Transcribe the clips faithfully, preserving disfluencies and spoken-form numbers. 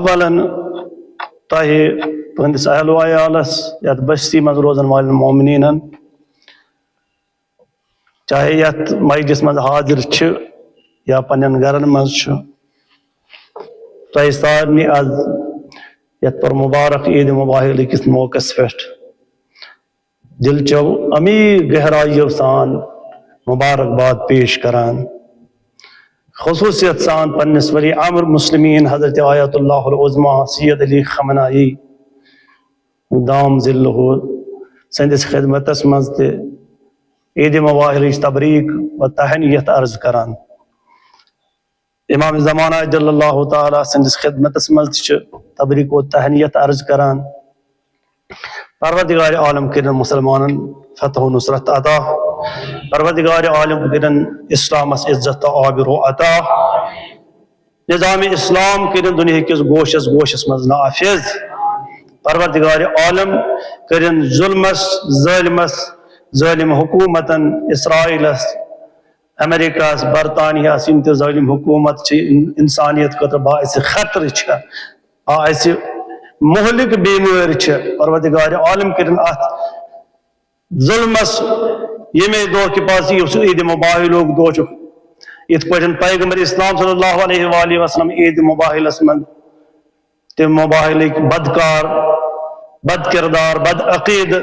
والن تۄہہِ، تُہنٛدِس اہل و عیالس، یتھ بستی منٛز روزن والٮ۪ن مومنیٖنن، چاہے یتھ مجلس منٛز حاضر چھِ یا پننٮ۪ن گرن منٛز چھِ، تۄہہِ سارنٕے از یتھ پر مبارک عید مباہلہٕ کِس موقعس پٮ۪ٹھ دل چو امیر گہرائیو سان مبارکباد پیش کران، خصوصیت سان پننِس ولی امر مسلمین حضرت آیت اللہ العظمی سید علی خامنائی دام ذلہ سٕنٛدِس خدمتس منٛز تہِ عید مباہلٕچ تبریک و تہنیت عرض کران۔ امام زمانہ جل اللہ تعالیٰ سٕنٛدِس خدمتس منٛز تہِ چھِ تبریک و تہنیت عرض کران۔ پروردگار عالم کٔرِن مسلمانن فتح و نصرت عطا۔ پروردگار عالم کٔرِن اسلامس عزت تہٕ آبرو عطا۔ نظام اسلام کٔرِن دُنیا کِس گوشس گوشس منٛز نافذ۔ پروردگار عالم کٔرِن ظلمس، ظٲلمس، ظٲلم حکومتن، اسرائیلس، امریکہس، برطانیہس، یِم تہِ ظٲلم حکومت چھِ، ان-، انسانیت خٲطرٕ باعث خطرٕ چھِ، باعث مہلک بیمٲرۍ چھِ، پروردگار عالم کٔرِن اتھ ظلمس ییٚمے دۄہ کہِ پتہٕ یُس عید مباہلُک دۄہ چھُ، یِتھ پٲٹھۍ پیغمبر اسلام صلی اللہ علیہ وآلہ وسلم عید مباہلس منٛز تِم مباہلٕکۍ بدکار، بد کردار، بد عقیدٕ،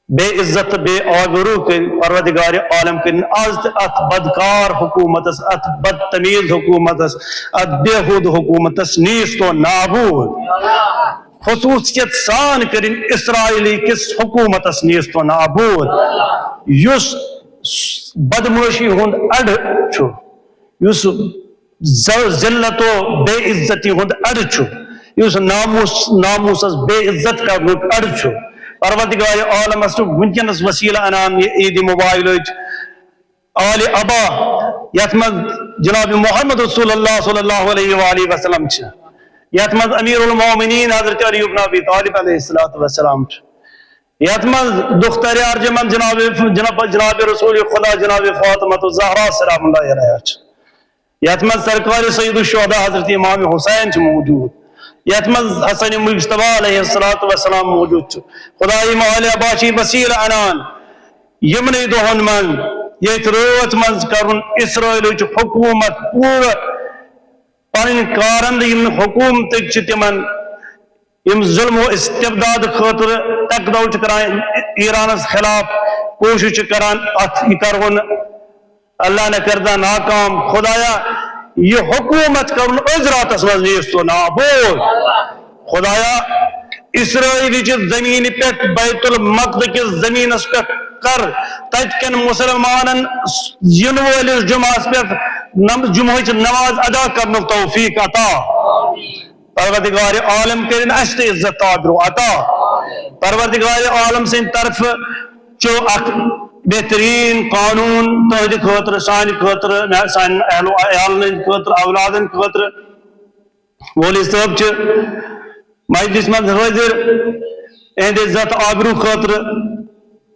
بے عزت تہٕ بے آبرو کٔرۍ پروردگار عالم کٔرِن آز تہِ اتھ بدکار حکومتس، اتھ بدتمیز حکومتس، اتھ بیہود حکومتس نیست و نابود۔ خصوصیت سان کٔرِن اسرائیلی کِس حکومتس نیست و نابود، یُس بدمعاشی ہُنٛد اڈٕ چھُ، یُس ذ-، ذلت و بے عزتی ہُنٛد اڈٕ چھُ، یُس ناموس، ناموسس بے عزت کرنُک اڈٕ چھُ۔ پروردگار عالمس چھُ وٕنکیٚنس وسیلہٕ انان یہِ عید مباہلٕچ آلِ عبا، یتھ منٛز جناب محمد رسول اللہ صلی اللہ علیہ وآلہ وسلم چھِ، یتھ منٛز امیر المومنین حضرت علی ابن ابی طالب علیہ الصلوۃ والسلام چھِ، یتھ منٛز دختر ارجمند جناب، جناب، جناب رسول خدا جناب فاطمہ الزہرا سلام اللہ علیہا چھِ، یتھ منٛز سرکار سید الشہداء حضرت امام حسین چھِ موجود، یتھ منٛز حسن مجتبیٰ علیہ الصلوۃ والسلام موجود چھُ۔ خداے مالِ عبا چھِ وسیلہٕ انان یِمنٕے دۄہن منٛز، ییٚتھۍ رٲژ منٛز کرُن اسرائیلٕچ حکومت پوٗرٕ پنٕنۍ کارندٕ یِم حکومتٕکۍ چھِ تِمن، یِم ظلم و استبداد خٲطرٕ تقدو چھِ کران، ایرانس خلاف کوٗشش چھِ کران، اتھ یہِ کرہون اللہ نہ کردہ ناکام۔ خدایا، یہِ حکومت کرُن أزۍ راتس منٛز نیست و نابود۔ خدایا، اسرائیل چہِ زمینہِ پٮ۪ٹھ بیت المقدس کِس زمینس پٮ۪ٹھ کر تتہِ کٮ۪ن مسلمانن یِنہٕ وٲلِس جمعس پٮ۪ٹھ نم-، جمعہٕچ نماز ادا کرنُک توفیق عطا۔ پروردگار عالم کٔرِن اسہِ تہِ عزت آبرو عطا۔ پروردگار عالم سٕنٛدِ طرفہٕ چھُ اکھ بہترین قانون تُہنٛدِ خٲطرٕ، سانہِ خٲطرٕ، مےٚ، سانٮ۪ن اہل و عیالن ہٕنٛدِ خٲطرٕ، اولادن خٲطرٕ۔ مولوی صٲب چھِ مجلس منٛز حٲضِر، اہنٛدِ عزت آبرو خٲطرٕ۔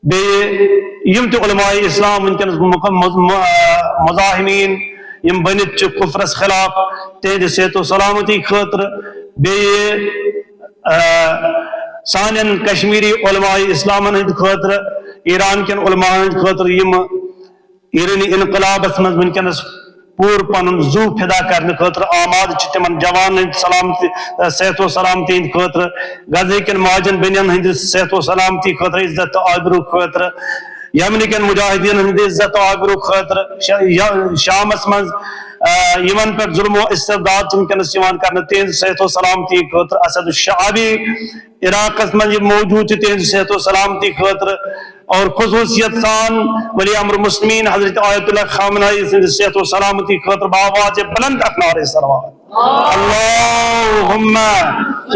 بیٚیہِ یِم تہِ علماء اسلام وٕنکیٚنس مُخ-، مُز-، مُ-، آ، مزاحمین یِم بٔنِتھ چھِ کفرس خلاف، تِہنٛدِ صحت و سلامتی خٲطرٕ۔ بیٚیہِ، آ، سانٮ۪ن کشمیری علماء اسلامن ہٕنٛدِ خٲطرٕ، ایران کٮ۪ن علماءن ہٕنٛدِ خٲطرٕ، یِم ایرانی انقلابس منٛز وٕنکیٚنس پوٗرٕ پنُن زُو فدا کرنہٕ خٲطرٕ آمادٕ چھِ، تِمن جوانن ہٕنٛدِ سلامتی، صحت و سلامتی ہٕنٛدِ خٲطرٕ، غزہ کٮ۪ن ماجن بیٚنٮ۪ن ہٕنٛدِ صحت و سلامتی خٲطرٕ، عزت تہٕ آبرو خٲطرٕ، یمن کٮ۪ن مجاہدین ہٕنٛدِ عزت و آبرو خٲطرٕ، شا-، یا-، شامس منٛز، آ، یِمن پٮ۪ٹھ ظلم و استبداد چھُ وٕنکیٚنس یِوان کرنہٕ، تِہنٛزِ صحت و سلامتی خٲطرٕ، اسد الشعبی عراقس منٛز یِم موجود چھِ، تِہنٛزِ صحت و سلامتی خٲطرٕ، اور خصوصیت سان ولی امر مسلمین حضرت آیت اللہ خامنائی سٕنٛدِ صحت و سلامتی خٲطرٕ بآواز بلند اکھ نعرہ صلوات۔ اللہم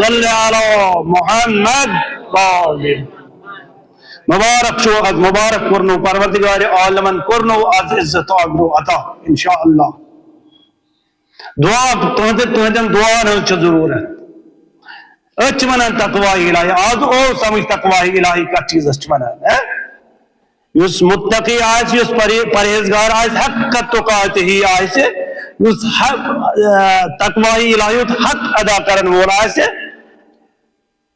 صل علی محمد و آل۔ مبارک چھو از، مبارک کرنو پروردگار عالمن، کرنو از عزت و آبرو عطا انشاءاللہ۔ دعا، تُہنٛدٮ۪ن، تُہنٛدٮ۪ن دعاہن ہٕنٛز چھِ ضروٗرت۔ أسۍ چھِ وَنان تقوی الہی، آز او سمجھ تقوی الہی کتھ چیٖزس چھِ وَنان، ہے؟ یُس متقی آسہِ، یُس پرہے-، پرہیزگار آسہِ، حق تقاتی آسہِ، یُس حق، آ، تقوی الہی ہُنٛد حق ادا کرن وول آسہِ،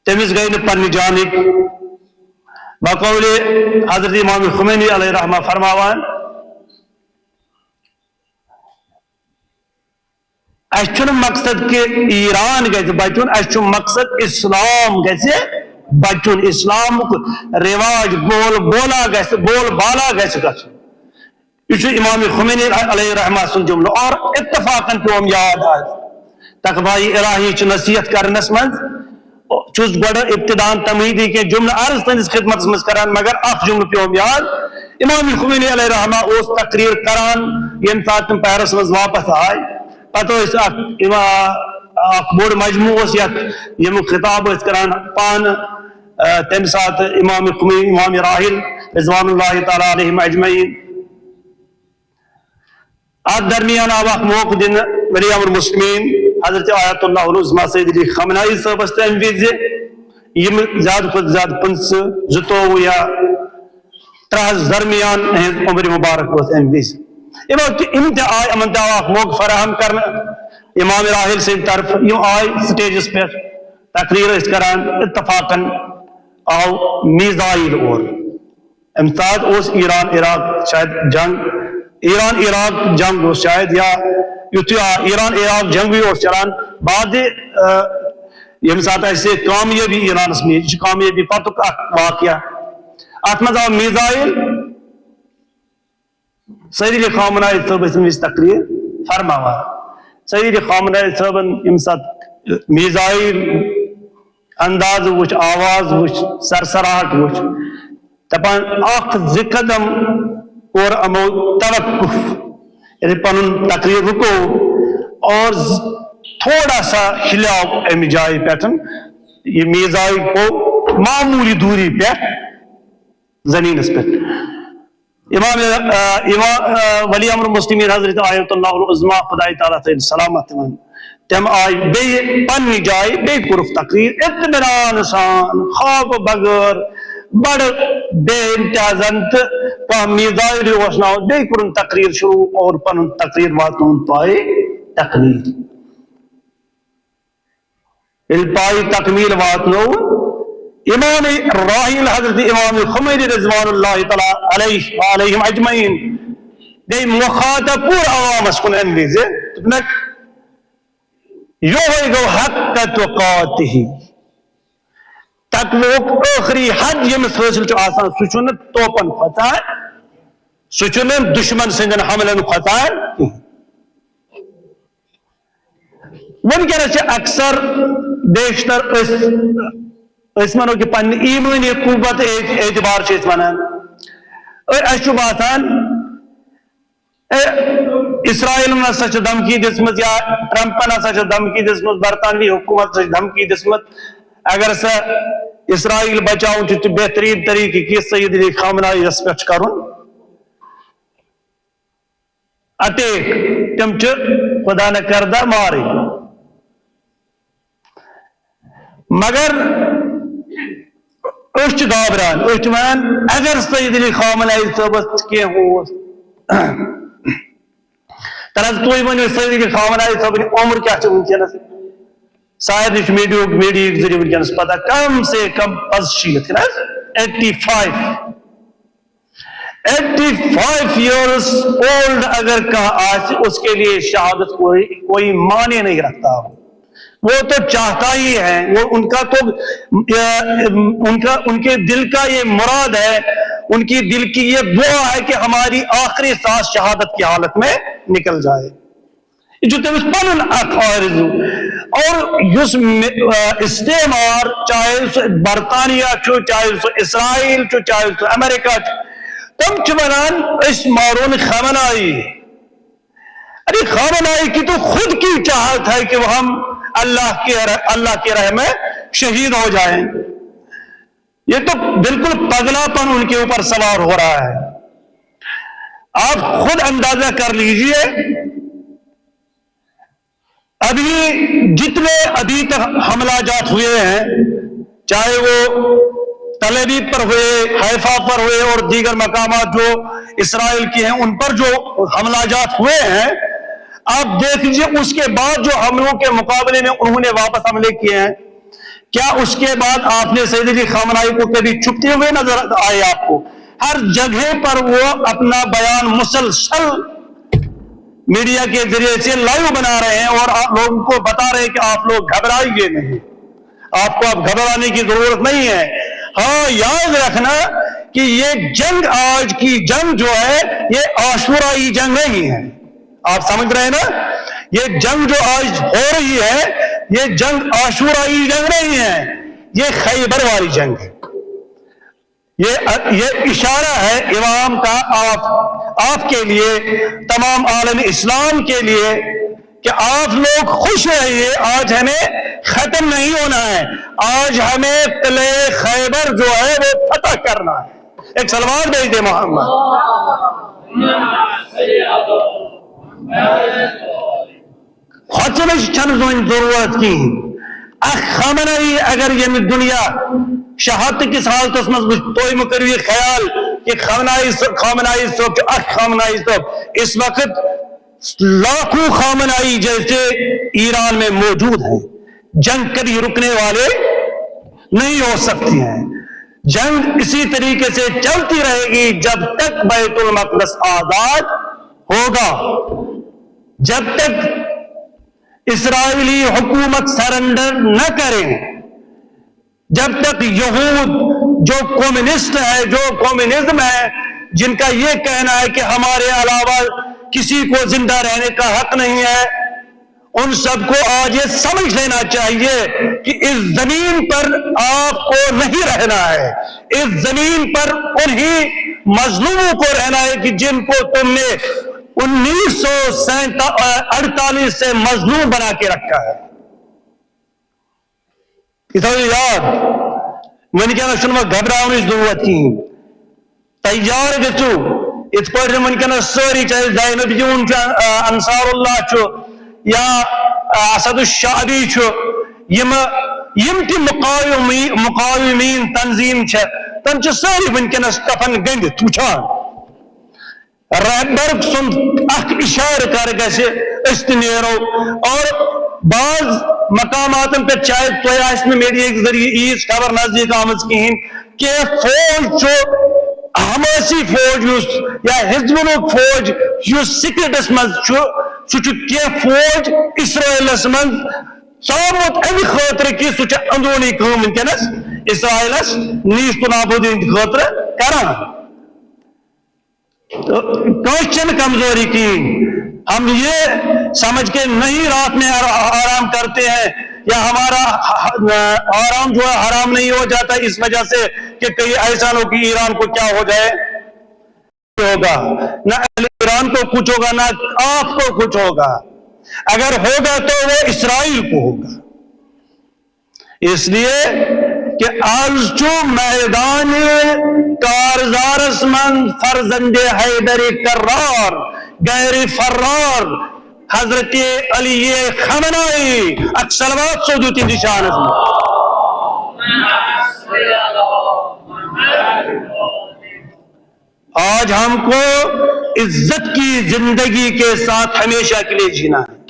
تٔمِس گٔے نہٕ پننہِ جانٕکۍ۔ بقول حضرت امام خمینی علیہ رحمہ فرماوان، اسہِ چھُنہٕ مقصد کہِ ایران گژھِ بچُن، اسہِ چھُ مقصد اسلام گژھِ بچُن، اسلامُک رواج بول بولا گژھِ، بول بالا گژھِ گژھُن۔ یہ چھُ امام خمینی علیہ رحمہ سُنٛد جملہٕ، اور اتفاقاً پیوم یاد آز تقوی الہی چہِ نصیحت کرنس منٛز چھُس گۄڈٕ ابتدان تمہیدی کینٛہہ جملہٕ عرض تہنٛدِس خدمتس منٛز کران، مگر اکھ جملہٕ پیوم یاد۔ امام خمینی علیہ رحمہ اوس تقریر کران، ییٚمہِ ساتہٕ تِم پیرس منٛز واپس آے، پتہٕ ٲسۍ اکھ اما-، اکھ بوٚڑ مجموعہٕ اوس یتھ، ییٚمیُک خطاب ٲسۍ کران پانہٕ، آ، تمہِ ساتہٕ امام خمینی، امام راحل رضوان اللہ تعالیٰ علیہم اجمعین۔ اتھ درمیان آو اکھ موقعہٕ دِنہٕ ولی امر مسلمین حضرت آیت اللہ العظمیٰ سید علی خامنائی صٲبس تہِ امہِ وِزِ، یِم زیادٕ کھۄتہٕ زیادٕ پٕنٛژٕہ، زٕتووُہ یا ترٛہس درمیان ہٕنٛز عمر مبارک ٲس امہِ وِزِ۔ یِمو تہِ، یِم تہِ آے، یِمن تہِ آو اکھ موقعہٕ فراہم کرنہٕ امام راحل سٕنٛدِ طرفہٕ۔ یِم آے سٹیجس پٮ۪ٹھ، تقریر ٲسۍ کران، اتفاقاً آو میزائل اور۔ امہِ ساتہٕ اوس ایران عراق شاید جنگ، ایران عراق جنگ اوس شاید، یا یُتھُے آ-، ایران عراق جنگٕے اوس چلان۔ بعد، آ، ییٚمہِ ساتہٕ اَسہِ کامیٲبی ایرانس میج، یہِ چھِ کامیٲبی پتُک اکھ واقعہ۔ اتھ منٛز آو میزائل، سید علی خامنائی صٲب ٲسۍ تَمہِ وِزِ تقریر فرماوان۔ سید علی خامنائی صٲبن ییٚمہِ ساتہٕ میزائل انداز وٕچھ، آواز وٕچھ، سرسراہٹ وٕچھ، دپان اکھ زٕ قدم کوٚر یِمو توقف، یعنی پنُن تقریر رُکو اور ز-، تھوڑا سا ہلیو امہِ جایہِ پٮ۪ٹھ، یہِ میزائل پوٚو معموٗلی دوٗری پٮ۪ٹھ زٔمیٖنَس پٮ۪ٹھ۔ امام، آ، امام، آ، ولی امر مسلمین حضرت آیت اللہ العظمیٰ خدائی تعالیٰ تھٲوِن سلامت تِمن، تِم آیہِ بیٚیہِ پننہِ جایہِ، بیٚیہِ کوٚرُکھ تقریر اطمینان سان، خوف بغٲر، بڑٕ بے انتہا زن تہٕ کانٛہہ میزائل اوس نہٕ آمُت، بیٚیہِ کوٚرُن تقریر شروع اور پنُن تقریر واتنووُن پایہِ تقریر۔ ییٚلہِ پایہِ تکمیل واتنوو، امام راحل حضرت امام خمینی رضوان اللہ تعالیٰ علیہ، علیہم اجمعین، گٔے مخاطب پوٗرٕ عوامس کُن امہِ وِزِ۔ دوٚپنکھ، یوہے گوٚو حق تقاته۔ تقویُک ٲخری حد ییٚمِس حٲصِل چھُ آسان، سُہ چھُنہٕ توپن کھۄژان، سُہ چھُنہٕ دُشمن سٕنٛدٮ۪ن حملن کھۄژان کِہیٖنۍ۔ وٕنکیٚنَس چھِ اکثر بیشتر أسۍ، أسۍ وَنو کہِ پننہِ ایٖمٲنی قوت اعت-، اعتبار چھِ أسۍ وَنان، أ-، اَسہِ چھُ باسان، اے، اسرائیلن ہسا چھِ دھمکی دِژمٕژ یا ٹرمپن ہسا چھِ دھمکی دِژمٕژ، برطانوی حکومت ہسا چھِ دھمکی دِژمٕژ، اگر سا اسرائیل بچاوُن چھُ، تہٕ بہتریٖن طریٖقہٕ کہِ سید علی خامنائی یَس پٮ۪ٹھ چھُ کرُن اٹیک، تِم چھِ خدا نہ کردہ مارٕنۍ۔ مگر أسۍ چھِ گابران، أسۍ چھِ وَنان، اگر سید علی خامنائی صٲبَس کینٛہہ اوس۔ تَلہٕ حظ تُہۍ ؤنِو، سید علی خامنائی صٲبٕنۍ عمر کیٛاہ چھِ وٕنکیٚنَس؟ سارنٕے چھُ میٖڈیاہُک، میٖڈیاہٕکۍ ذٔریعہٕ وٕنکیٚنَس پَتہ، کم سے کم پانٛژھ شیٖتھ، چھِنہٕ حظ؟ Eighty five. Eighty five years old اگر کانٛہہ آسہِ، اس کے لیے شہادت کوئی، کوئی معنی نہیں رکھتا۔ وہ تو چاہتا ہی ہے، وہ ان کا تو، اے، ان کا، ان کے دل کا یہ مراد ہے، ان کی دل کی یہ دعا ہے کہ ہماری آخری سانس شہادت کی حالت میں نکل جائے۔ یہ جو تمس پنن اکھ آرزو۔ اور یُس م-، آ، استعمار، چاہے سُہ برطانیہ چھُ، چاہے سُہ اسرائیل چھُ، چاہے سُہ امریکہ چھُ، تم چھِ ونان، "أسۍ مارون خامنائی۔" ارے خامنائی کی تو خود کی چاہت ہے کہ وہ ہم اللہ کے ر-، اللہ کے رحم میں شہید ہو جائیں۔ یہ تو بالکل پگلاپن ان کے اوپر سوار ہو رہا ہے۔ آپ خود اندازہ کر لیجئے، ابھی جتنے ابھی تک حملہ جات ہوئے ہیں، چاہے وہ تل ابیب پر ہوئے، حیفا پر ہوئے اور دیگر مقامات جو اسرائیل کے ہیں، ان پر جو حملہ جات ہوئے ہیں، آپ دیکھ لیجیے، اس کے بعد جو حملوں کے مقابلے میں انہوں نے واپس حملے کیے ہیں، کیا اس کے بعد آپ نے سید علی خامنائی کو کبھی چھپتے ہوئے نظر آئے؟ آپ کو ہر جگہ پر وہ اپنا بیان مسلسل میڈیا کے ذریعے سے لائیو بنا رہے ہیں اور آپ لوگوں کو بتا رہے ہیں کہ آپ لوگ گھبرائیے نہیں، آپ کو اب گھبرانے کی ضرورت نہیں ہے۔ ہاں، یاد رکھنا کہ یہ جنگ، آج کی جنگ جو ہے، یہ عاشورائی جنگ نہیں ہے۔ آپ سمجھ رہے ہیں نا؟ یہ جنگ جو آج ہو رہی ہے، یہ جنگ عاشورائی جنگ نہیں ہے، یہ خیبر والی جنگ ہے۔ یہ یہ اشارہ ہے عوام کا، آپ آپ کے لیے، تمام عالم اسلام کے لیے، کہ آپ لوگ خوش رہیے، آج ہمیں ختم نہیں ہونا ہے، آج ہمیں قلعہ خیبر جو ہے وہ فتح کرنا ہے۔ ایک صلوات بھیج دے محمد۔ ہۄژنٕچ چھنہٕ وۄنۍ ضروٗرت کِہیٖنۍ۔ اکھ خامنائی اگر ییٚمہِ دُنیا شہادت کِس حالتس منٛز وٕچھ، تُہۍ مہٕ کٔرِو یہِ خیال کہ خامنائی صٲب، خامنائی صٲب چھُ اکھ خامنائی صٲب۔ اس وقت لاکھوں خامنائی جیسے ایران میں موجود ہیں، جنگ کبھی رکنے والے نہیں ہو سکتی ہیں۔ جنگ اسی طریقے سے چلتی رہے گی جب تک بیت المقدس آزاد ہوگا، جب تک اسرائیلی حکومت سرنڈر نہ کریں، جب تک یہود جو کمیونسٹ ہے، جو کمیونزم ہے، جن کا یہ کہنا ہے کہ ہمارے علاوہ کسی کو زندہ رہنے کا حق نہیں ہے، ان سب کو آج یہ سمجھ لینا چاہیے کہ اس زمین پر آپ کو نہیں رہنا ہے، اس زمین پر انہی مظلوموں کو رہنا ہے کہ جن کو تم نے انیس سو اڑتالیس سے مظلوم بنا کے رکھا ہے۔ یہ تھاؤ یاد، وٕنکیٚنَس چھُنہٕ وۄنۍ گھبراونٕچ ضروٗرت کِہیٖنۍ۔ تیار گٔژھِو، یِتھ پٲٹھۍ زَن وٕنکیٚنَس سٲری، چاہے زینب یوٗن چھُ، آ، انصار اللہ چھُ، یا، آ، اسد الشعبی چھُ، یِم، یِم تہِ مقاومی-، مقاومین تنظیم چھِ، تِم چھِ سٲری وٕنکیٚنَس کفن گٔنٛڈِتھ وٕچھان۔ رہبر سُنٛد اکھ اشارٕ کر گژھِ، أسۍ تہِ نیرو۔ اور بعض مقاماتن پٮ۪ٹھ شاید تۄہہِ آسہِ نہٕ میڈیا کہِ ذٔریعہٕ ییٖژ خبر نزدیٖک آمٕژ کِہیٖنۍ، کینٛہہ فوج چھُ، حماسی فوج یُس یا حزبُلُک فوج یُس سیکرٹس منٛز چھُ، سُہ چھُ کینٛہہ فوج اسرائیلس منٛز ژامُت امہِ خٲطرٕ کہِ سُہ چھُ اندروٗنی کٲم وٕنکیٚنس اسرائیلس نیست و نابود ہٕنٛدِ خٲطرٕ کران۔ تو کٲنٛسہِ چھَنہٕ کمزوری کِہیٖنۍ۔ ہم یہ سمجھ کے نہیں رات میں آرا-، آرام کرتے ہیں یا ہمارا ح-، ح-، آرام جو ہے حرام نہیں ہو جاتا اس وجہ سے کہ کہیں ایسا نہ ہو کہ ایران کو کیا ہو جائے، ہوگا، نہ اہل ایران کو کچھ ہوگا، نہ آپ کو کچھ ہوگا۔ اگر ہوگا تو وہ اسرائیل کو ہوگا۔ اس لیے کہ از چو میدان کارزارس من فرزند حیدر کرار غیر فرار حضرت علی خامنائی اک صلوات سوزو تہنٛدِ شانس منٛز۔ آج ہم کو عزت کی زندگی کے ساتھ ہمیشہ کے لیے جینا ہے۔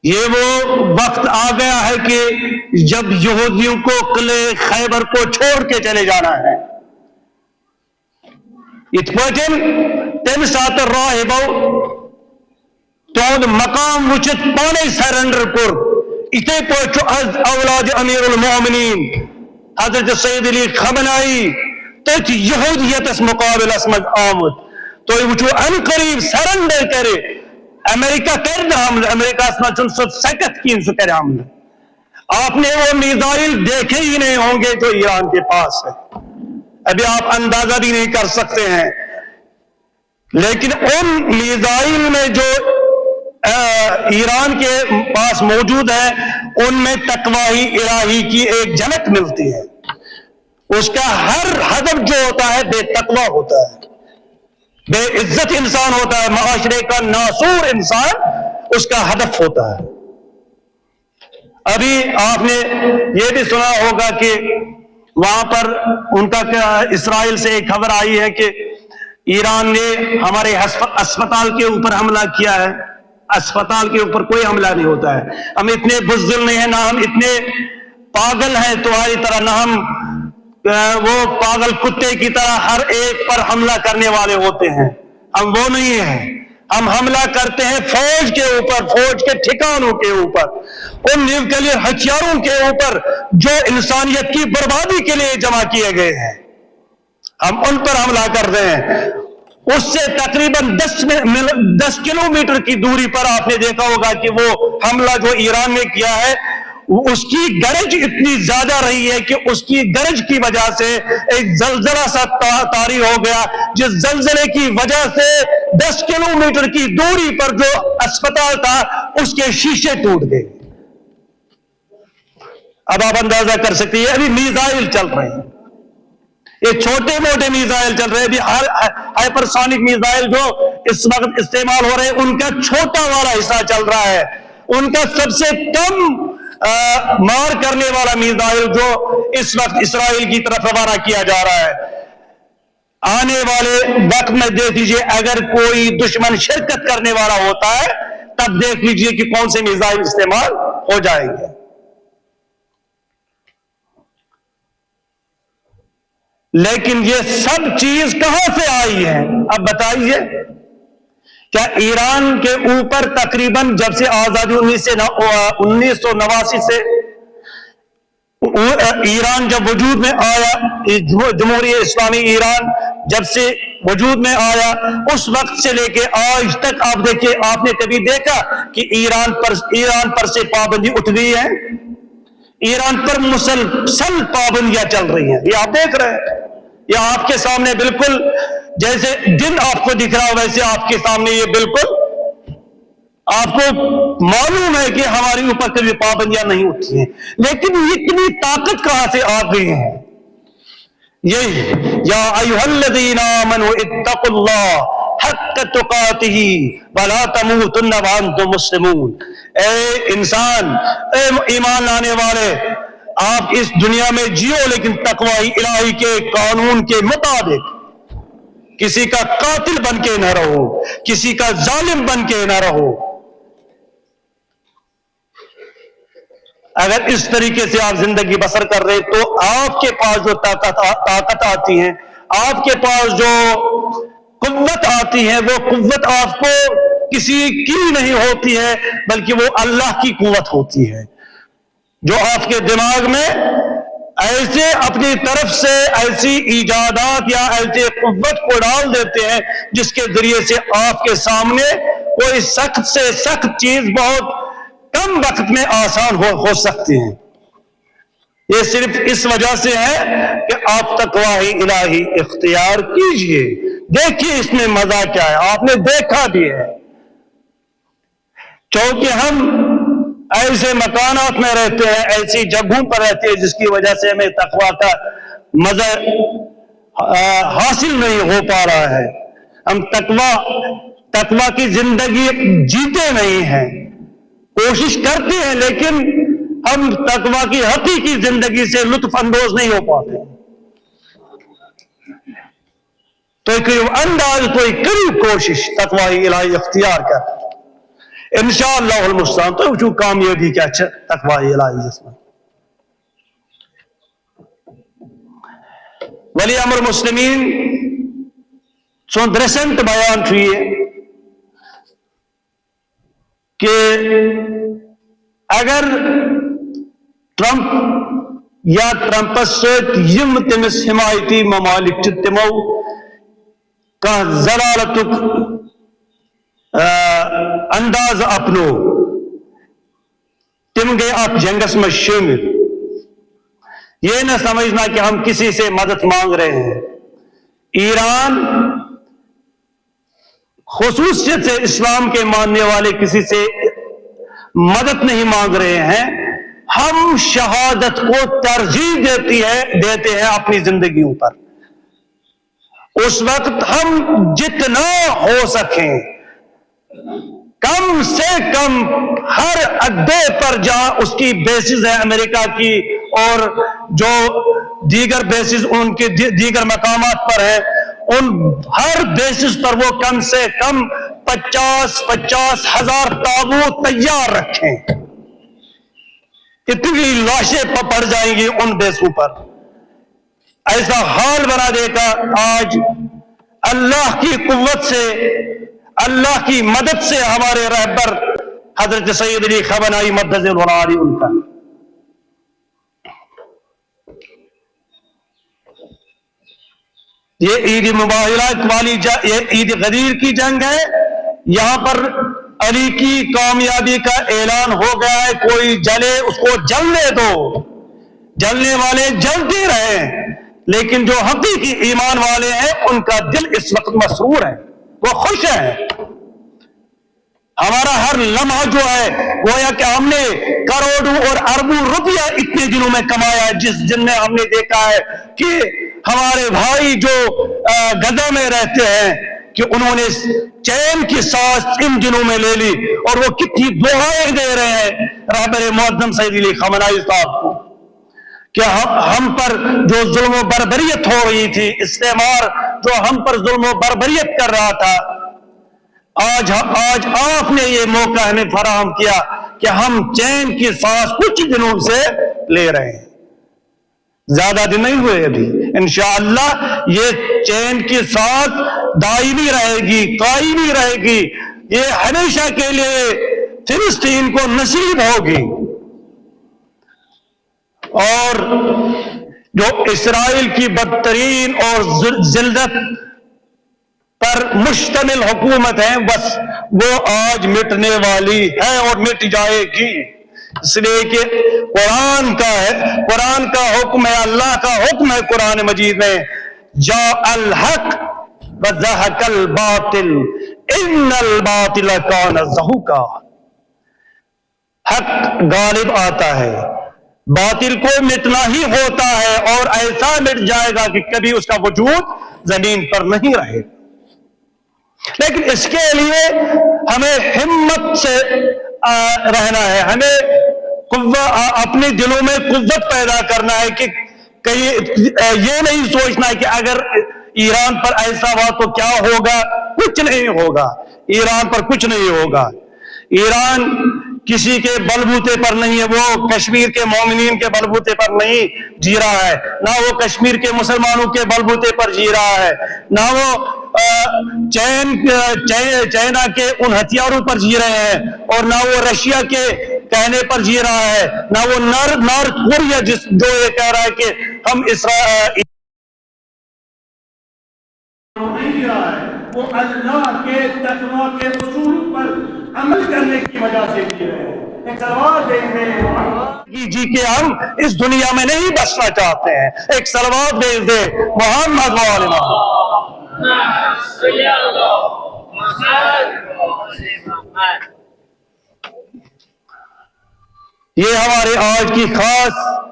یہ وہ وقت آ گیا ہے کہ جب یہودیوں کو قلعہ خیبر کو چھوڑ کے چلے جانا ہے۔ یِتھ پٲٹھۍ تَمہِ ساتہٕ راہبو تہنٛد مقام وٕچھِتھ پانے سرنڈر کوٚر، یِتھے پٲٹھۍ چھُ از اولاد امیر المومنین حضرت سید علی خامنائی تٔتھۍ یہودیتس مقابلس منٛز آمُت۔ تُہۍ وٕچھِو، ان قریب سرنڈر کرِ امریکہ، کرِ نہٕ حملہٕ، امریکہس منٛز چھُنہٕ سُہ سکت کِہیٖنۍ، سُہ کرِ حملہٕ۔ آپ نے وہ میزائل دیکھے ہی نہیں ہوں گے جو ایران کے پاس ہے، ابھی آپ اندازہ بھی نہیں کر سکتے ہیں۔ لیکن ان میزائل میں جو، آ، ایران کے پاس موجود ہے، ان میں تقوی الہی کی ایک جھلک ملتی ہے۔ اس کا ہر ہدف جو ہوتا ہے، بے تقوی ہوتا ہے، بے عزت انسان ہوتا ہے، معاشرے کا ناسور انسان اس کا ہدف ہوتا ہے۔ ابھی آپ نے یہ بھی سنا ہوگا کہ وہاں پر ان کا کیا، اسرائیل سے ایک خبر آئی ہے کہ ایران نے ہمارے ہسپ-، اسپتال کے اوپر حملہ کیا ہے۔ अस्पताल के ऊपर कोई हमला नहीं होता है। हम इतने बुजदिल नहीं है, ना हम इतने पागल हैं तुम्हारी तरह, ना हम अ, वो पागल कुत्ते की तरह हर एक पर हमला करने वाले होते हैं। हम वो नहीं है। हम हमला करते हैं फौज के ऊपर, फौज के ठिकानों के ऊपर, उन न्यूक्लियर हथियारों के ऊपर जो इंसानियत की बर्बादी के लिए जमा किए गए हैं, हम उन पर हमला करते हैं। उससे तकरीबन दस में, मिल-, दस किलोमीटर की दूरी पर आपने देखा होगा कि वो हमला जो ईरान ने किया है, वो, उसकी गरज इतनी ज्यादा रही है कि उसकी गरज की वजह से एक जलजला सा ता-, तारी हो गया, जिस जलजले की वजह से दस किलोमीटर की दूरी पर जो अस्पताल था, उसके शीशे टूट गए। अब आप अंदाजा कर सकते हैं, अभी मिसाइल चल रहे हैं, ये छोटे मोटे मिसाइल चल रहे हैं, अभी हाइपरसोनिक मिसाइल जो इस वक्त इस्तेमाल हो रहे हैं, उनका छोटा वाला हिस्सा चल रहा है। उनका सबसे कम अ, मार करने वाला मिसाइल जो इस वक्त इसराइल की तरफ रवाना किया जा रहा है, आने वाले वक्त में देख लीजिए, अगर कोई दुश्मन शिरकत करने वाला होता है, तब देख लीजिए कि कौन से मिसाइल इस्तेमाल हो जाएंगे। लेकिन ये सब चीज कहां से आई है, अब बताइए? क्या ईरान के ऊपर तकरीबन जब से आजादी उन्नीस से नौ-, उन्नीस सौ नवासी से उ-, ईरान जब वजूद में आया, जमहूरियत इस्लामी ईरान जब से वजूद में आया, उस वक्त से लेके आज तक आप देखिए, आपने कभी देखा कि ईरान पर ईरान पर से पाबंदी उठ गई है? ईरान पर मुसलसल पाबंदियां चल रही हैं, ये आप देख रहे हैं, ये आपके सामने बिल्कुल जैसे दिन आपको दिख रहा हो, वैसे आपके सामने ये बिल्कुल आपको मालूम है कि हमारे ऊपर कभी पाबंदियां नहीं उठी हैं, लेकिन इतनी ताकत कहां से आ गई है? यही, या अय्युहल्लज़ीना आमनू इत्तकुल्लाह हक्क तुकातिही वला तमूतुन्ना व अंतुम मुस्लिमून। ए इंसान, ए ईमान लाने वाले, आप इस दुनिया में जियो, लेकिन तकवा इलाही के कानून के मुताबिक। किसी का कातिल बन के ना रहो, किसी का जालिम बन के ना रहो। अगर इस तरीके से आप जिंदगी बसर कर रहे, तो आपके पास जो ताकत आ, ताकत आती है, आपके पास जो कुव्वत आती है, वो कुव्वत आपको किसी की नहीं होती है, बल्कि वो अल्लाह की कुव्वत होती है, जो आपके दिमाग में ऐसे अपनी तरफ से ऐसी ईजादात या ऐसे कुव्वत को डाल देते हैं, जिसके जरिए से आपके सामने कोई सख्त से सख्त चीज बहुत कम वक्त में आसान हो, हो सकती है। ये सिर्फ इस वजह से है कि आप तकवा इलाही इख्तियार कीजिए। देखिए इसमें मजा क्या है, आपने देखा भी है। क्योंकि हम ऐसे मकानात में रहते हैं, ऐसी जगहों पर रहते हैं, जिसकी वजह से हमें तकवा का मजा, आ, हासिल नहीं हो पा रहा है। हम तकवा तकवा की जिंदगी जीते नहीं हैं, कोशिश करते हैं, लेकिन हम तकवा की हकीकी जिंदगी से लुत्फ अंदोज नहीं हो पाते। तो एक अंदाज, तो एक करीब कोशिश तकवा इलाही अख्तियार कर, इंशाअल्लाह मुस्तान, तो जो कामयाबी क्या तकवा इलाही जिसमें। वली अमर मुस्लिमीन सुन रिसेंट बयान छुए कि अगर ट्रंप या ट्रंपस सत यम तमिस हिमायती ममालिक च, तिमो कह जलालतुक, अ, अंदाज अपनो, तिम गए अत जंगस में शामिल। ये न समझना कि हम किसी से मदद मांग रहे हैं। ईरान खसूसियत से इस्लाम के मानने वाले किसी से मदद नहीं मांग रहे हैं। हम शहादत को तरजीह देती है, देते हैं अपनी जिंदगियों पर। उस वक्त हम जितना हो सकें, कम से कम हर अड्डे पर जहां उसकी बेसिस है अमेरिका की और जो दीगर बेसिस उनके दी-, दीगर मकामात पर है, ان ہر بیسس پر وہ کم سے کم پچاس پچاس ہزار تابوت تیار رکھیں، اتنی لاشیں پ-، پڑ جائیں گی ان بیسوں پر۔ ایسا حال بنا دے گا۔ آج اللہ کی قوت سے، اللہ کی مدد سے ہمارے رہبر حضرت سید علی خامنائی مدظل علی ان کا، یہ عید مباہلہ والی ج-، یہ عید غدیر کی جنگ ہے۔ یہاں پر علی کی کامیابی کا اعلان ہو گیا ہے، کوئی جلے اس کو جلنے دو، جلنے والے جلتے رہیں، لیکن جو حقیقی ایمان والے ہیں ان کا دل اس وقت مسرور ہے، وہ خوش ہیں۔ ہمارا ہر لمحہ جو ہے، گویا کہ ہم نے کروڑوں اور اربوں روپیہ اتنے دنوں میں کمایا ہے، جس دن میں ہم نے دیکھا ہے کہ ہمارے بھائی جو، آ، غزہ میں رہتے ہیں، کہ انہوں نے چین کی سانس ان دنوں میں لے لی، اور وہ کتنی دعائیں دے رہے ہیں رہبر معظم سید علی خامنائی صاحب کو، کہ ہم، ہم پر جو ظلم و بربریت ہو رہی تھی، استعمار جو ہم پر ظلم و بربریت کر رہا تھا، آج، آج آپ نے یہ موقع ہمیں فراہم کیا کہ ہم چین کی سانس کچھ دنوں سے لے رہے ہیں۔ زیادہ دن نہیں ہوئے ابھی، انشاءاللہ یہ چین کی سانس دائمی رہے گی، قائمی رہے گی، یہ ہمیشہ کے لیے فلسطین کو نصیب ہوگی۔ اور جو اسرائیل کی بدترین اور ذل-، ذلت پر مشتمل حکومت ہے، بس وہ آج مٹنے والی ہے اور مٹ جائے گی، اس لیے کہ قرآن کا ہے، قرآن کا حکم ہے، اللہ کا حکم ہے قرآن مجید میں، جاء الحق وزهق الباطل ان الباطل كان زهوقا۔ حق غالب آتا ہے، باطل کو مٹنا ہی ہوتا ہے، اور ایسا مٹ جائے گا کہ کبھی اس کا وجود زمین پر نہیں رہے۔ لیکن اس کے لیے ہمیں ہمت سے، آ، رہنا ہے، ہمیں قوہ، آ، اپنے دلوں میں قوت پیدا کرنا ہے کہ کہیں، آ، یہ نہیں سوچنا ہے کہ اگر ایران پر ایسا ہوا تو کیا ہوگا۔ کچھ نہیں ہوگا، ایران پر کچھ نہیں ہوگا۔ ایران کسی کے بلبوتے پر نہیں ہے، وہ کشمیر کے مومنین کے بلبوتے پر نہیں جی رہا ہے، نہ وہ کشمیر کے مسلمانوں کے بلبوتے پر جی رہا ہے، نہ وہ، آ، چین، آ، چے-، چائنا کے ان ہتھیاروں پر جی رہے ہیں، اور نہ وہ رشیا کے کہنے پر جی رہا ہے، نہ وہ نار-، نارتھ کوریا جس، جو یہ کہہ رہا ہے کہ ہم اسرا-، نہیں جی رہا ہے، وہ اللہ کے تقویٰ کے اصولوں پر عمل کرنے کی وجہ سے جی رہے ہیں۔ ایک صلوات دیں گے محمد کی جی کہ ہم اس دنیا میں نہیں بسنا چاہتے ہیں۔ ایک صلوات بھیج دے محمد وآل محمد۔ یہ ہمارے آج کی خاص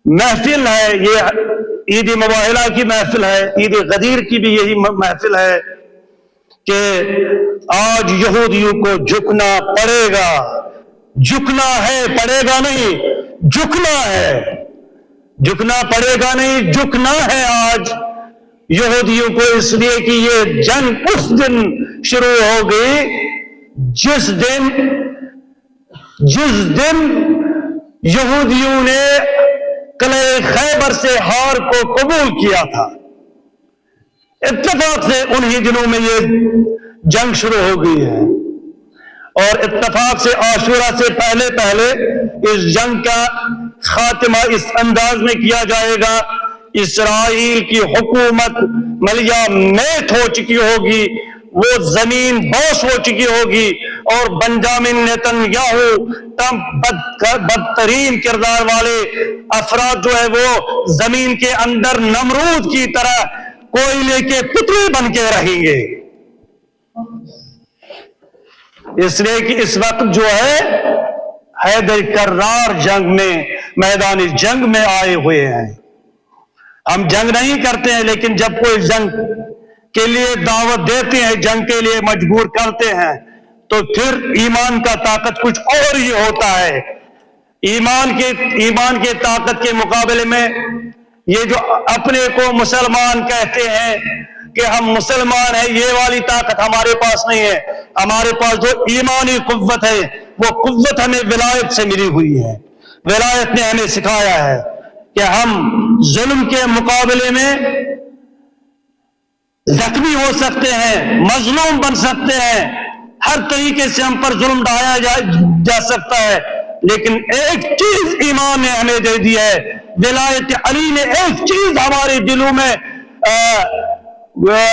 محفل ہے، یہ عید مباہلہ کی محفل ہے، عید غدیر کی بھی یہی م-، محفل ہے کہ آج یہودیوں کو جھکنا پڑے گا، جھکنا ہے، پڑے گا نہیں، جھکنا ہے، جھکنا پڑے گا نہیں، جھکنا ہے آج یہودیوں کو، اس لیے کہ یہ جنگ اس دن شروع ہو گئی جس دن، جس دن یہودیوں نے قلعہ خیبر سے ہار کو قبول کیا تھا، اتفاق سے انہی دنوں میں یہ جنگ شروع ہو گئی ہے۔ اور اتفاق سے عاشورہ سے پہلے پہلے اس جنگ کا خاتمہ اس انداز میں کیا جائے گا، اسرائیل کی حکومت ملیا میت ہو چکی ہوگی، وہ زمین بوس ہو چکی ہوگی، اور بنجامن نیتن یاہو، ٹرمپ، بد-، بدترین کردار والے افراد جو ہے وہ زمین کے اندر نمرود کی طرح کوئلے کے پتلے بن کے رہیں گے، اس لیے کہ اس وقت جو ہے حیدر کرار جنگ میں، میدان جنگ میں آئے ہوئے ہیں۔ ہم جنگ نہیں کرتے ہیں، لیکن جب کوئی جنگ کے لیے دعوت دیتے ہیں، جنگ کے لیے مجبور کرتے ہیں، تو پھر ایمان کا طاقت کچھ اور ہی ہوتا ہے۔ ایمان کے، ایمان کے طاقت کے مقابلے میں یہ جو اپنے کو مسلمان کہتے ہیں، کہ ہم مسلمان ہیں، یہ والی طاقت ہمارے پاس نہیں ہے۔ ہمارے پاس جو ایمانی قوت ہے، وہ قوت ہمیں ولایت سے ملی ہوئی ہے۔ ولایت نے ہمیں سکھایا ہے کہ ہم ظلم کے مقابلے میں زخمی ہو سکتے ہیں، مظلوم بن سکتے ہیں، ہر طریقے سے ہم پر ظلم ڈھایا جا, جا سکتا ہے، لیکن ایک چیز ایمان نے ہمیں دے دی ہے، ولایت علی نے ایک چیز ہمارے دلوں میں آ, آ,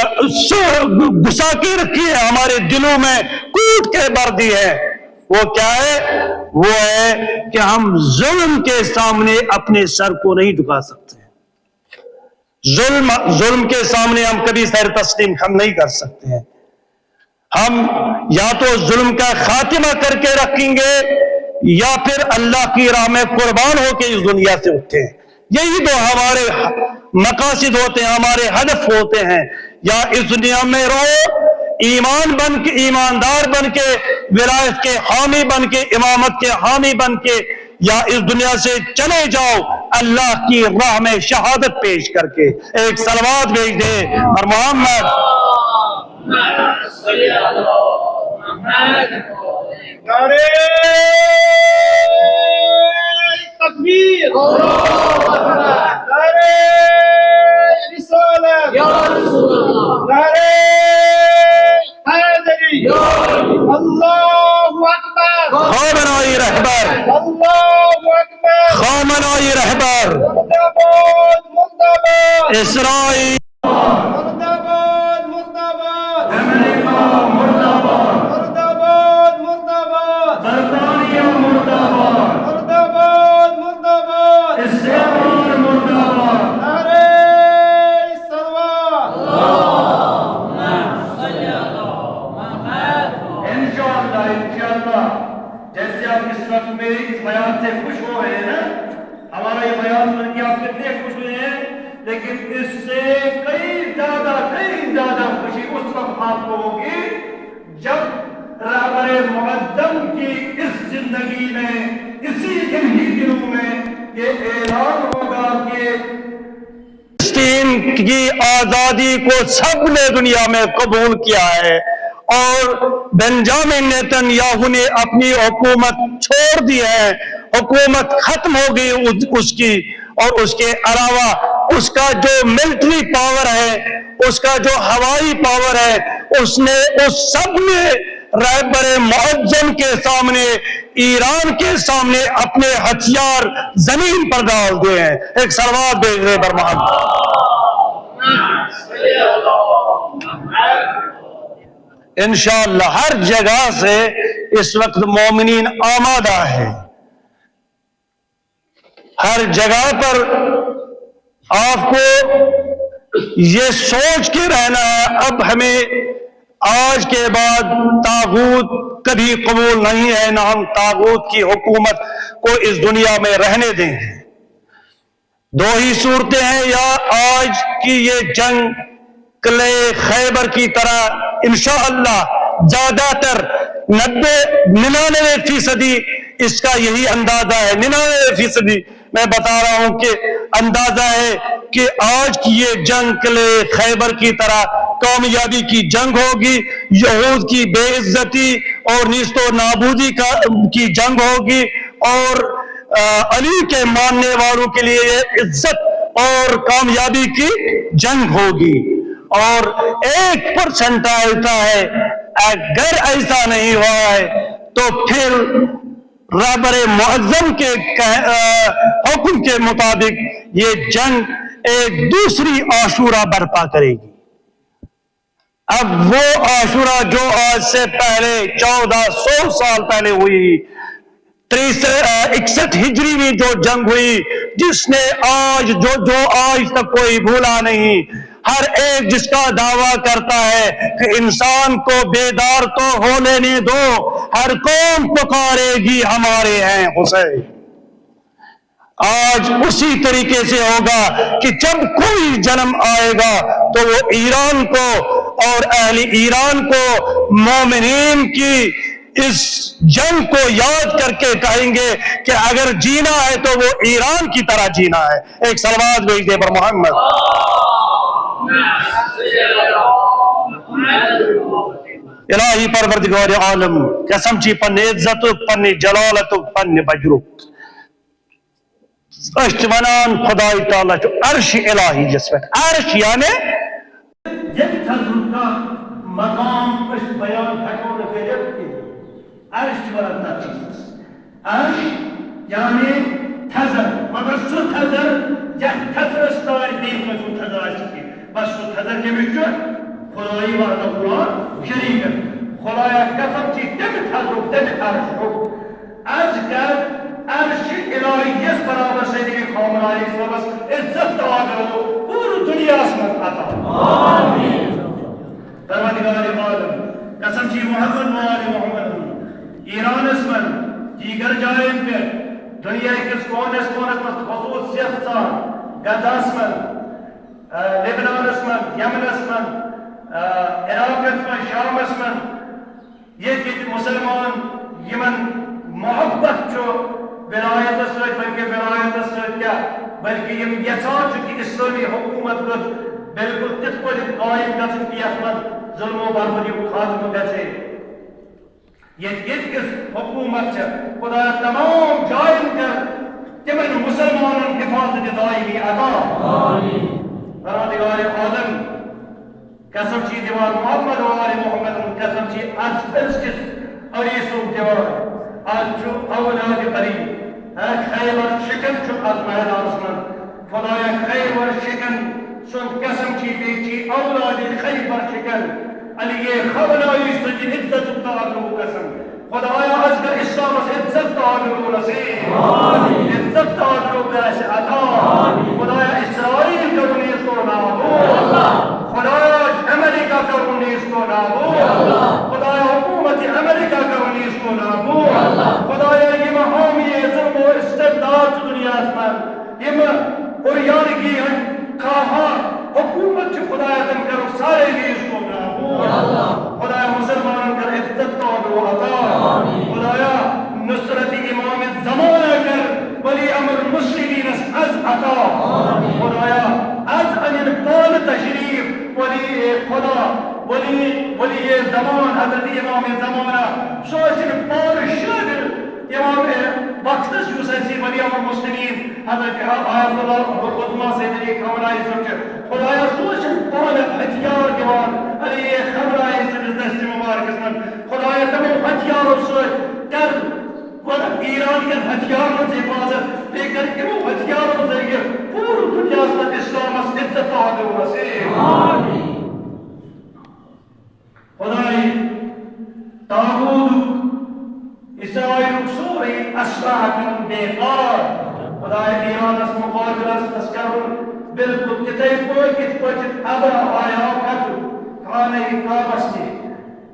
سو- گھسا کے رکھی ہے، ہمارے دلوں میں کوٹ کے بھر دی ہے۔ وہ کیا ہے؟ وہ ہے کہ ہم ظلم کے سامنے اپنے سر کو نہیں جھکا سکتے۔ ظلم ظلم کے سامنے ہم کبھی سر تسلیم ہم نہیں کر سکتے ہیں۔ ہم یا تو ظلم کا خاتمہ کر کے رکھیں گے، یا پھر اللہ کی راہ میں قربان ہو کے اس دنیا سے اٹھیں۔ یہی تو ہمارے مقاصد ہوتے ہیں، ہمارے ہدف ہوتے ہیں۔ یا اس دنیا میں رہو ایمان بن کے، ایماندار بن کے، ولایت کے حامی بن کے، امامت کے حامی بن کے، یا اس دنیا سے چلے جاؤ اللہ کی راہ میں شہادت پیش کر کے۔ ایک صلوات بھیج دے اور محمد۔ نعرہ تکبیر، نعرہ رسالت، نعرہ حیدری، اللہ اکبر، خامنائی رہبر، اللہ اکبر، خامنائی رہبر، مردہ باد، مردہ باد، اسرائیل، مردہ باد، مردہ باد، امریکہ مردہ باد، مردہ باد، مردہ باد، برطانیہ مردہ باد، مردہ باد، مردہ باد، استعمار مردہ باد۔ نعرہ صلوات۔ انشاءاللہ، انشاءاللہ، جیسے آپ اس وقت میرے اس بیان سے خوش ہو رہے ہیں نا، ہمارا یہ بیان سن کے آپ کتنے خوش ہوئے ہیں، لیکن اس سے کئی زیادہ، کئی زیادہ خوشی اس وقت آپ کو ہوگی جب رہبر معظم کی اس زندگی میں، اسی انہی دنوں میں یہ اعلان ہوگا کہ فلسطین کی آزادی کو سب نے دنیا میں قبول کیا ہے اور بنجامن نیتن یاہو نے اپنی حکومت چھوڑ دی ہے، حکومت ختم ہو گئی اس, اس کی، اور اس کے علاوہ اس کا جو ملٹری پاور ہے، اس کا جو ہوائی پاور ہے، اس نے، اس سب نے رہبر معظم کے سامنے، ایران کے سامنے اپنے ہتھیار زمین پر ڈال دیے ہیں۔ ایک صلوات دے رہبر محمد۔ انشاءاللہ ہر جگہ سے اس وقت مومنین آمادہ ہیں۔ ہر جگہ پر آپ کو یہ سوچ کے رہنا ہے، اب ہمیں آج کے بعد طاغوت کبھی قبول نہیں ہے، نہ ہم طاغوت کی حکومت کو اس دنیا میں رہنے دیں گے۔ دو ہی صورتیں ہیں، یا آج کی یہ جنگ قلعہ خیبر کی طرح انشاءاللہ زیادہ تر نبے، ننانوے فیصدی اس کا یہی اندازہ ہے، ننانوے فیصدی۔ میں بتا رہا ہوں کہ اندازہ ہے کہ آج کی یہ جنگ قلعہ خیبر کی طرح کامیابی کی جنگ ہوگی، یہود کی بے عزتی اور نیست و نابودی کا، کی جنگ ہوگی، اور آ, علی کے ماننے والوں کے لیے یہ عزت اور کامیابی کی جنگ ہوگی۔ اور ایک پرسنٹائل کا ہے، اگر ایسا نہیں ہوا ہے تو پھر رہبر معظم کے کہہ- آ, حکم کے مطابق یہ جنگ ایک دوسری عاشورہ برپا کرے گی۔ اب وہ عاشورہ جو آج سے پہلے چودہ سو سال پہلے ہوئی، تریس اکسٹھ ہجری میں جو جنگ ہوئی، جس نے آج جو جو آج تک کوئی بھولا نہیں، ہر ایک جس کا دعویٰ کرتا ہے کہ انسان کو بیدار تو ہو لینے دو، ہر قوم پکارے گی ہمارے ہیں حسین۔ آج اسی طریقے سے ہوگا کہ جب کوئی جنم آئے گا تو وہ ایران کو اور اہل ایران کو مومنین کی اس جنگ کو یاد کر کے کہیں گے کہ اگر جینا ہے تو وہ ایران کی طرح جینا ہے۔ ایک صلوات بھیج دے پر محمد۔ الہی پروردگار عالم، قسم چی پننہِ عزتُک، پننہِ جلالتُک، پننہِ بجرُک۔ أسۍ چھِ ونان خدای تعالیٰ چھُ عرش الہی یس پٮ۪ٹھ، عرش یعنی ییٚمہِ تھزرُک کانٛہہ مقام أسۍ بیان ہٮ۪کو نہٕ کٔرِتھ کینٛہہ۔ عرش چھِ ونان تتھ چیٖزس۔ عرش یعنی تھزر، مگر سُہ تھزر یتھ تھزرس تانۍ بیٚیہِ کٲنٛسہِ ہُنٛد تھزر آسہِ کینٛہہ۔ بس سُہ تھزر کٔمِس چھُ؟ خدایہِ وحدہ لا شریک۔ خدایا قسم چی تمہِ تھزرُک، تمہِ عرشُک۔ عرض کر، عرش الہی یس برابر سیدنا خامنہ علیہ السلامس عزت تہٕ آبرو پوٗرٕ دُنیاہس منٛز عطا۔ آمین۔ پروردگار عالم، قسم چی محمد و آل محمد ہُنٛد، ایرانس منٛز، دیگر جاین پٮ۪ٹھ، دُنیا کِس کوٗنس کوٗنس منٛز، خصوصیت سان غزہس منٛز، آ، لبنانس منٛز، یمنس منٛز، آ، عراقس منٛز، شامس منٛز، ییٚتہِ ییٚتہِ مُسلمان یِمن محبت چھُ ولایتس سۭتۍ، بلکہِ ولایتس سۭتۍ کیٛاہ، بلکہِ یِم یژھان چھِ کہِ اسلٲمی حکوٗمت گٔژھ بالکل تِتھ پٲٹھۍ قٲیِم گژھٕنۍ کہِ یتھ منٛز ظلم و بربریُک خاتمہٕ گژھِ۔ ییٚتہِ ییٚتہِ کِس حکوٗمت چھِ، خدایا تمام جاین کر تِمن مُسلمانن حفاظت دٲیمی عطا۔ آمین۔ پروردگار عالم، قسم چی دِوان محمد و آل محمد ہُنٛد، قسم چی از أزکِس علی سُنٛد دِوان۔ از چھُ اولاد علی، ہے خیبر شکن چھُ از میدانس منٛز۔ خدایا خیبر شکن سُنٛد قسم چی، بیٚیہِ چی اولاد خیبر شکن۔ علی خامنہ ای سٕنٛدِ عزت تہٕ آبرو قسم۔ خدایا، از کر اسلامس عزت تہٕ آبرو نصیب۔ آمین۔ عزت تہٕ آبرو گژھِ عطا۔ آمین۔ خدایا، اسرائیل کرُن نیست و نابود۔ خدایا، امریکہ کرُن نیست و نابود۔ خدایا، حکومت امریکہ کرُن نیست و نابود۔ خدایا، یِم حامی ظلم و استبداد چھِ دُنیاہس منٛز، یِم عریانگی ہٕنٛدۍ خواہاں حکومت چھِ، خدایا، تِم کرُن سارے نیست و نابود۔ خدایا، مسلمانن کر عزت تہٕ آبرو عطا۔ خدایا، نصرت امام زمانہ کر ولی امر مسلمینس از عطا۔ خدایا، از انن پان تشریف ولی خدا، ولی، ولی زمان حضرت امام زمانہ، سُہ ٲسِن پان شٲمِل امام وقتس یُس اَسہِ ولی امر مسلمین حضرت آیت اللہ العظمیٰ سید علی خامنائی صٲب چھِ۔ خدایا، سُہ ٲسِن پانہٕ ہتھیار دِوان علی خامنائی سٕنٛدِس دستِ مُبارکس منٛز۔ خدایا، تِمو ہتھیارو سۭتۍ کر گۄڈٕ ایران کٮ۪ن ہتھیارن ہٕنٛز حفاظت، بیٚیہِ کر یِمو ہتھیارو ذٔریعہٕ پوٗرٕ دُنیاہس منٛز اسلامس عزت تہٕ آبرو نصیب۔ آمین۔ خداے، طاغوتُک، اسرائیلُک سورُے اسلحہ کرُن بیکار۔ خداے، ایرانس مقابلس منٛز کرُن بالکل تِتھے پٲٹھۍ، یِتھ پٲٹھۍ ابرہہ آیاو کتُر خانہ کعبس نِش۔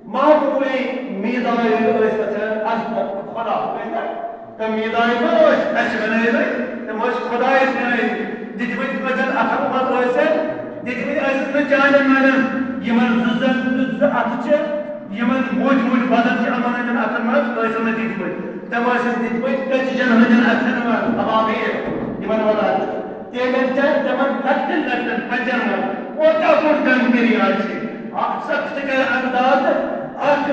معمولی میٖزایِل ٲسۍ گژھان از خدا۔ تہٕ میٖزایِل ما ٲسۍ اَسہِ بنٲومٕتۍ، تِم ٲسۍ خۄدایَس بنٲومٕتۍ۔ دِتمٕتۍ ٲسۍ اَتھَن منٛز ٲسۍ، دِتمٕتۍ ٲسۍ نہٕ چانٮ۪ن وانٮ۪ن۔ یِمَن زٕ زَن زٕ زٕ اَتھٕ چھِ، یِمَن موٚٹۍ موٚٹۍ بدن چھِ یِمَن ہٕنٛدٮ۪ن اَتھَن منٛز، ٲسۍ نہٕ دِتمٕتۍ۔ تِم ٲسۍ دِتمٕتۍ کٔتجَن ہٕنٛدٮ۪ن اَتھَن منٛز، ابابیل یِمَن وَنان چھِ۔ تِمَن چھِ تِمَن لۄکٹٮ۪ن لۄکٹٮ۪ن کَتجَن منٛز کوٗتاہ بوٚڑ کنکری آسہِ۔ اَکھ سخت کَرِ اندازٕ، اَکھ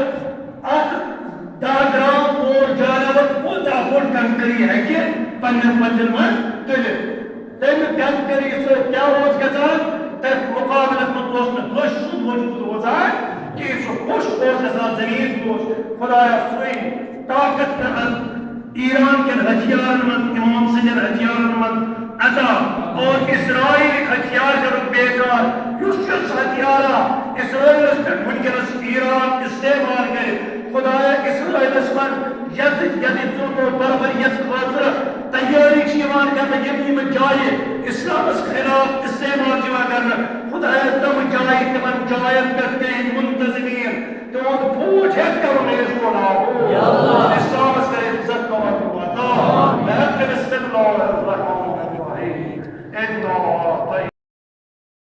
اکھ دہ گرام وول جانور کوٗتاہ بوٚڑ کنکری ہیٚکہِ پننٮ۪ن پنجن منٛز تُلِتھ؟ تَمہِ کنکری سۭتۍ کیٛاہ اوس گژھان؟ تَتھ مُقابلس منٛز اوس نہٕ کٲنٛسہِ سُنٛد وجوٗد روزان کینٛہہ۔ سُہ کوٚش اوس گژھان، زٔمیٖن اوس۔ خۄدایا، سُے طاقت کر از ایران کٮ۪ن ہتھیارن منٛز، امام سٕنٛدٮ۪ن ہتھیارن منٛز عطا، اور اسرائیلٕکۍ ہتھیار کرُکھ بیکار۔ یُس یُس ہتھیارا اسرائیلس پٮ۪ٹھ وٕنکیٚنس ایران استعمال کرِ، خدایا، اسرائیلس منٛز یتھ یتھ ظلم و بربریت خٲطرٕ تیٲری چھِ یِوان کرنہٕ، یِم یِم جایہِ اسلامس خلاف استعمال چھِ یِوان کرنہٕ، خدایا، تِم جایہِ، تِمن جاین پٮ۪ٹھ تِہنٛدۍ منتظمین، تِہُنٛد فوج ہیٚکہِ